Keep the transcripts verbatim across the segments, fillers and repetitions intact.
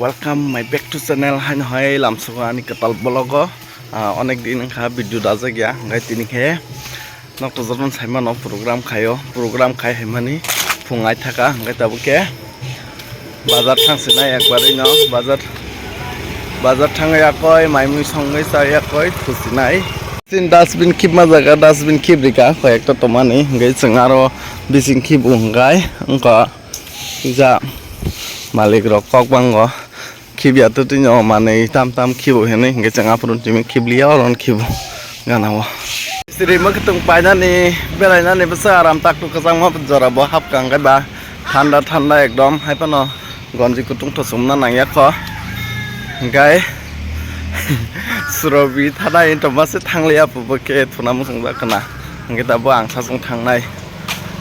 Welcome my back to channel. Haino hai lamsogo ani kwtal vlog o. Ah, onek din wngkha video dajak ya, hingke tini khe nok tozorno saimano program khaio, program khai haimani phung ai thaka, hingke tabuk khe bazar thang sinai ekbarino, bazar, bazar thang yakoi, maimui songwi cha yakoi, thusinai. Tin dustbin khibma jaga, dustbin khibrika, koi ekta tomani, hingke chwng aro bising khibu hingkai, wngkha. Kisa malik rok kok bango khibya to tini o manwi tam tam khibo hinwi hingke chwng aphuru timi khibliya oro no khibo gana o. Siri mwkhwtwng painani berainani bwsa aram tak tuk kwchangma jora bo hapkha hingke ba thanda thanda ekdom hai phano gonji kutung to chumna nangya kho hingke surobi thana intoma se thangliya bo khe thuna muchungjak khna hingke tabuk ang sachwng thangnai.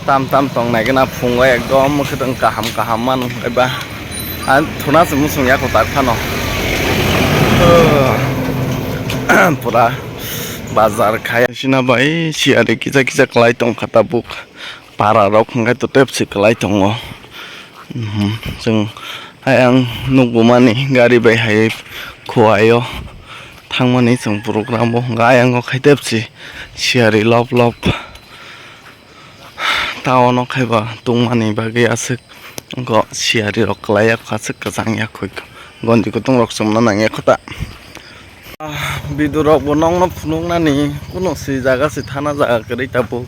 Tam tam tong nai gana phungo ekdom mwkhwtwng kaham kaham manu eba. Ang thuna se muchung ya kwtal phano. Pura bazar khai. Sina bai siyari kisa kisa kwlai tong kha tabuk. Para rok hwnkhe to tep se kwlai tongo. Mhm. Chwng ayang nukbo mani gari bai hai khuaio thangmani chwng program o hwnkhe ayang o khai tep se siyari lop lop. Town o khaiba tongmani bagwi aswk wngkha siyari rok kwlai ya aswk kwchang ya khoi gonji kutung rok chumna nang ya kho ta. Ah, video rok bo nokno phunuknani kuno si jaga si thana jaga kwrwi tabuk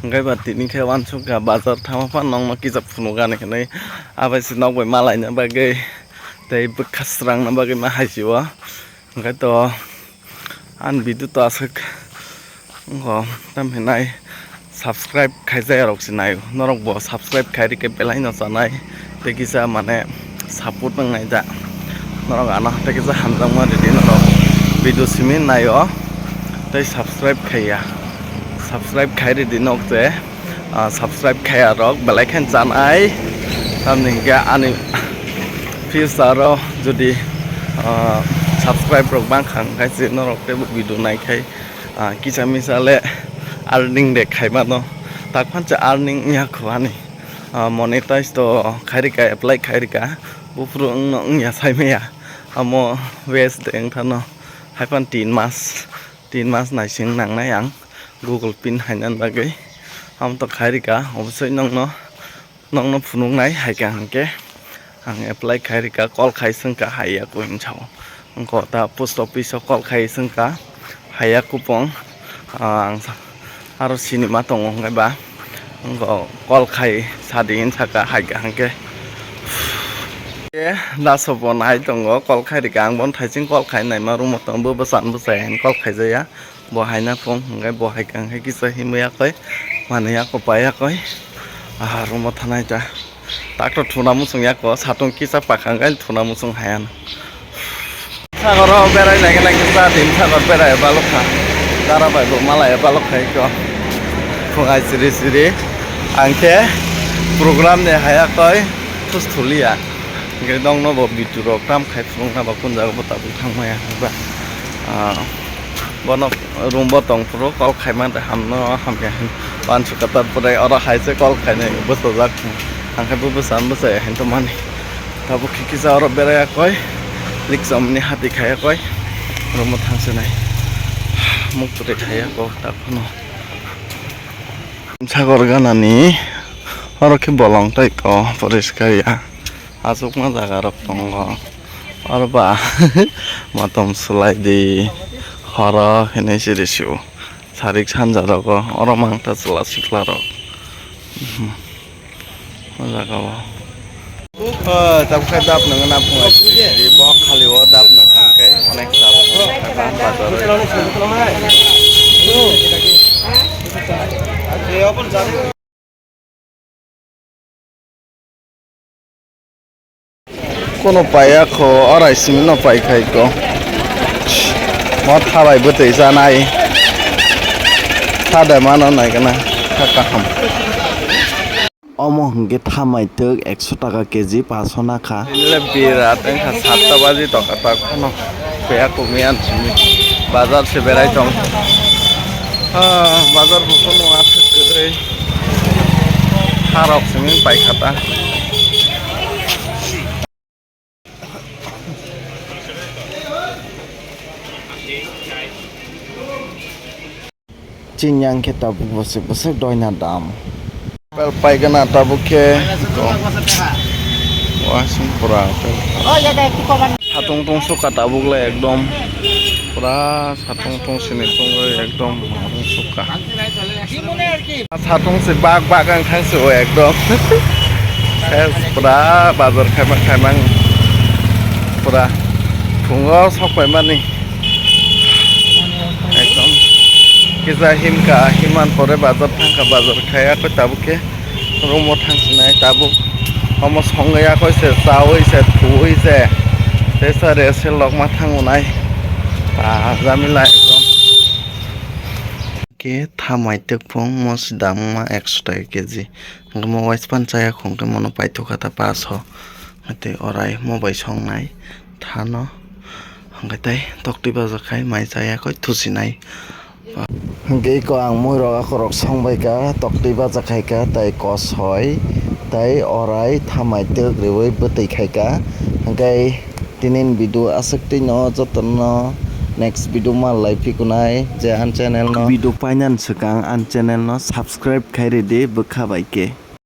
hwnkhe ba tini khe uansukha bazar thangma phano nokno kisa phunukani hinwi abai si nok bai malaina bagwi tei bwkha srangna bagwi ma hai si o. Hingke to ani video to aswk wngkha tam hinai subscribe khaijak rok se nai norok bo subscribe khai rikhe belai no chanai tei kisa mane support wngnai da norok ano tei kisa hamjakma ridi norok video simi naio tei subscribe khaiya subscribe khai ridi nok je. Ah, subscribe khaiya rok belai khe chanai tamni hingke ani future o jodi ah, subscribe rok bang kha hingke se norok tei video nai khai ah, kisa misa le earning de khai mano tak phan cha earning wngya kho ani ah, monetize to khai rika apply khai rika buphuru wngno wngya sai maya amo waste de wngthano hai phan tin mas tin mas naising nangnai ang. Google Pin hainani bagwi. Amo to khai rika, obosoi nokno, nokno phunuknai hai kha hwnkhe. Ang apply khai rika, call khai swngkha, haiya kho hinwi sao. Wngkha ta post office o call khai swngkha, haiya kupong. Ah, ang sa-, aro sinima tongo hwnkhe ba. Wngkha call khai sadi hinwi saka, hai kha hwnkhe. E, daso bo nai tongo, call khai rika, ang bono thaising call khai naima room o tongo, bo bwsano bwsai hinwi call khai jaya. Bo haina phung hwnkhe bo hai kha hwnkhe kisa himwi yakoi manwi yakoi pai yakoi ah room o thanai ta tak to thuna muchung yako satung kisa pakha hwnkhe thuna muchung haiya no. Sagoro berai nai gana kisa din sagor berai balokha dara bai bo malai balokha iko phung ai siri siri angkhe program ni haiya koi thus thuliya hwnkhe nokno bo bitu rok tam khai phunukna ba kun jaga bo tabuk thangmaya hwnkhe ba ah. Bono room bo tong phuru call khaima de hamno hamya hin. Uansukha ta pore oro hai se call khainai bwsajak. Ang khe bo bwsa bwsa ya hin to mani. Tabuk khe kisa oro berai ya koi. Likchomni hati khai ya koi. Room o thang se nai. Muk twi khai ya ko ta phano. Sagor ganani oro khe bolong tai ko poriskar ya. Achukma jaga rok tongo. Oro ba motom swlai di horo hinwi siri su sarik sanja rogo oro mangta chwla sikla rok. O jaga o. O tabukhe dap nang na phunga siri bo khali o dap nang kha khe onek dap nang kha bazar o. Kono paiya kho, orai simi no pai khai ko. Mo thabai bwtwi janai. Thada mano nai gana, kha kaham. Omo hwnkhe thamai twk ekso taka keji paso na kha. Nile birat wngkha satta baji tongkha tak phano. Paiya kumi an simi bazar se berai tong. Ah, bazar bo phano aswk kwrwi. Harok simi pai kha ta. Chini yang khe tabuk bwswk bwswk doina dam. Apple paigana tabuk khe. Wasung pura apple. Satung tung suka tabuk le ekdom. Pura satung tung sini tungwi ekdom satung suka. Satung se bak bak ang thang se o ekdom. Ses pura bazar khaima khaimang pura thungo sok paimani. Ekdom kisa himka, himan pore bazar thangkha, bazar khaiya koi tabuk khe room o thangsinai tabuk. Omo songwi ya koi se chawi se thuwi se tesa rese lokma thangunai. Ta jamila ekdom. Khe thamai twk phung mo sidangma ekso taka kg. Hwnkhe mo waispan chaya khong khe mono paithokha ta paso. Hwnkhe tei orai mo bai songnai thano. Hwnkhe tei toktwi bajak khai mai chaya koi thusinai. Hwnkhe iko ang muirok akhorok songbaikha, toktwi bajak khaikha, tei kosoi, tei orai thamai twk riwi bwtwi khaikha. Hwnkhe tinin video aswk twino jotono next video ma lai phikunai je an channel no. Video painani swkang an channel no subscribe khai ridi bwkha bai khe.